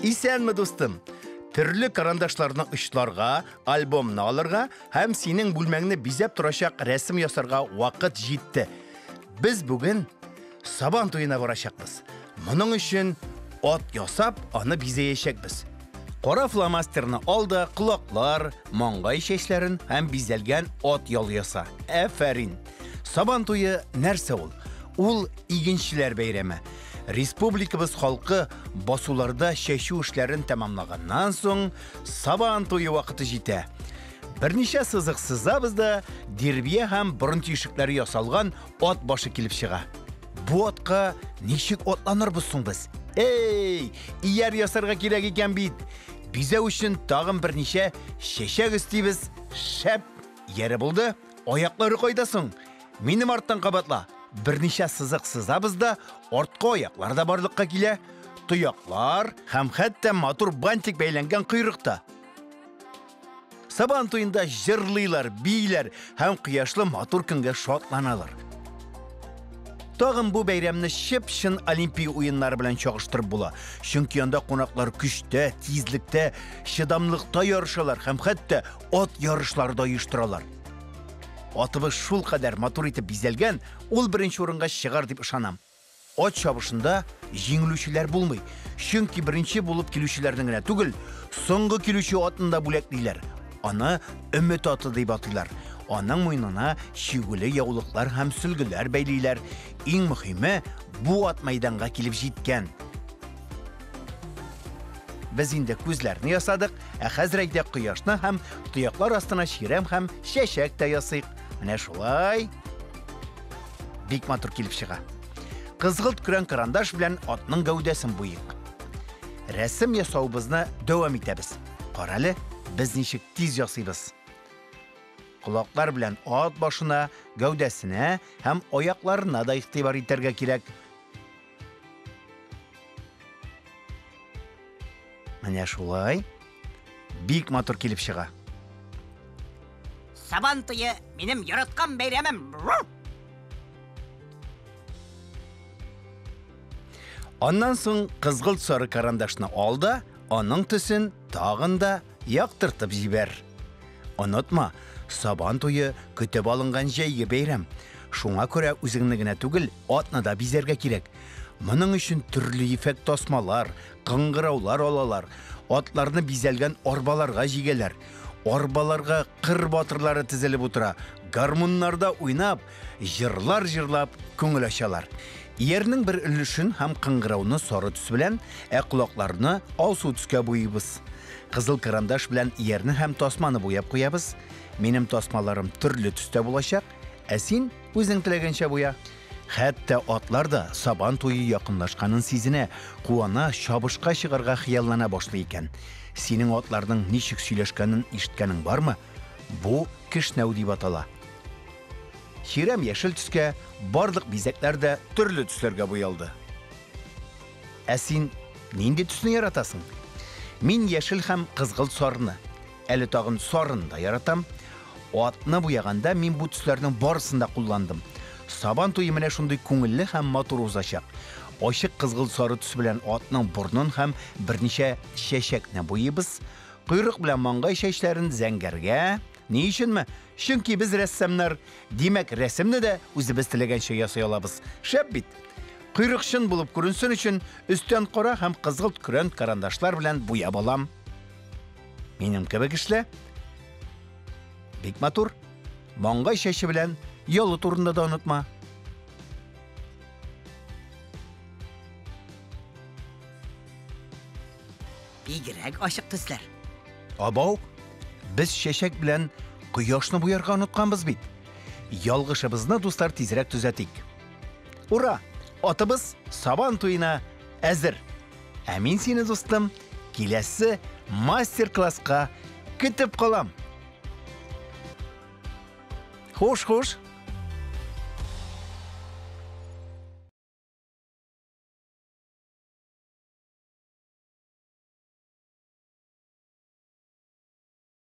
Исәнме, дустым! Төрле карандашларны очларга, альбомны алырга һәм синең бүлмәңне бизәп торачак рәсем ясарга вакыт җитте. Без бүген Сабан туена барачакбыз. Моның өчен ат ясап, аны бизәячәкбез. Кара фломастерны ал да колаклар, маңгай чәчләрен һәм бизәлгән ат ялы яса. Әфәрин! Сабан туе нәрсә ул? Ул игенчеләр бәйрәме. Республикабыз халкы басуларда чәчү эшләрен тәмамлаганнан соң, Сабан туе вакыты җитә. Берничә сызык сызабыз да, дирбия һәм борын тишекләре ясалган ат башы килеп чыга. Бу атка ничек атланырбыз соң без? Эй, ияр ясарга кирәк икән бит. Бизәү өчен тагын берничә чәчәк өстибез. Шәп! Ияре булды. Аяклары кайда соң? Минем арттан кабатла. Берничә сызык сызабыз да, арткы аяклар да барлыкка килә. Тояклар һәм хәтта матур бантик бәйләнгән койрык та. Сабан туенда җырлыйлар, бииләр һәм кояшлы матур көнгә шатланалар. Тагын бу бәйрәмне чып-чын Олимпия уеннары белән чагыштырып була. Чөнки анда кунаклар көчтә, тизлектә, чыдамлыкта ярышалар һәм хәтта ат ярышлары да оештыралар. Атыбыз шулкадәр матур итеп бизәлгән, ул беренче урынга чыгар дип ышанам. Ат чабышында җиңелүчеләр булмый, чөнки беренче булып килүчеләрне генә түгел, соңгы килүче атны да бүләклиләр. Аны өмет аты дип атыйлар. Аның муенына чигүле яулыклар һәм сөлгеләр бәйлиләр. Иң мөһиме, бу ат мәйданга килеп җиткән. Без инде күзләрне ясадык, ә хәзер әйдә кояшны һәм тояклар астына чирәм һәм чәчәк тә ясыйк. Менә шулай. Бик матур килеп чыга. Кызгылт көрән карандаш белән атның гәүдәсен буйыйк. Рәсем ясавыбызны дәвам итәбез. Карале, без ничек тиз ясыйбыз. Колаклар белән ат башына, гәүдәсенә һәм аякларына да игътибар итәргә кирәк. Менә шулай. Бик матур килеп чыга. Сабан туе минем яраткан бәйрәмем. Аннан соң кызгылт сары карандашны ал да, аның төсен тагын да яктыртып җибәр. Онытма, Сабан туе көтеп алынган җәйге бәйрәм. Шуңа күрә үзеңне генә түгел, атны да бизәргә кирәк. Моның өчен төрле ефәк тасмалар, кыңгыраулар алалар, атларны бизәлгән арбаларга җигәләр. Арбаларга кыр батырлары тезелеп утыра, гармуннарда уйнап, җырлар җырлап күңел ачалар. Иярнең бер өлешен һәм кыңгырауны сары төс белән, ә колакларны алсу төскә буйыйбыз. Кызыл карандаш белән иярне һәм тасманы буяп куябыз. Минем тасмаларым төрле төстә булачак, ә син үзең теләгәнчә буя. Хәтта атлар да Сабан туе якынлашканын сизенә, куана, чабышка чыгарга хыяллана башлый икән. Синең атларның ничек сөйләшкәнен ишеткәнең бармы? Бу кешнәү дип атала. Чирәм яшел төскә, барлык бизәкләр дә төрле төсләргә буялды. Ә син нинди төсне яратасың? Мин яшел һәм кызгылт сарыны. Әле тагын сарыны да яратам. Атны буяганда мин бу төсләрнең барысын да кулландым. Сабан туе менә шундый күңелле һәм матур узачак. Ачык кызгылт сары төс белән атның борынын һәм берничә чәчәкне буйыйбыз. Койрык белән маңгай чәчләрен зәңгәргә. Ни өченме? Чөнки без рәссамнар. Димәк, рәсемне дә үзебез теләгәнчә ясый алабыз. Шәп бит! Койрык чын булып күренсен өчен өстән кара һәм кызгылт көрән карандашлар белән буяп алам. Минем кебек эшлә. Бик матур. Маңгай чәче белән ялы турында да онытма. Бигрәк ачык төсләр. Абау, без чәчәк белән кояшны буярга онытканбыз бит. Ялгышыбызны, дуслар, тизрәк төзәтик. Ура! Атыбыз Сабан туена әзер. Ә мин сине, дустым, киләсе мастер-класска көтеп калам. Хуш, хуш.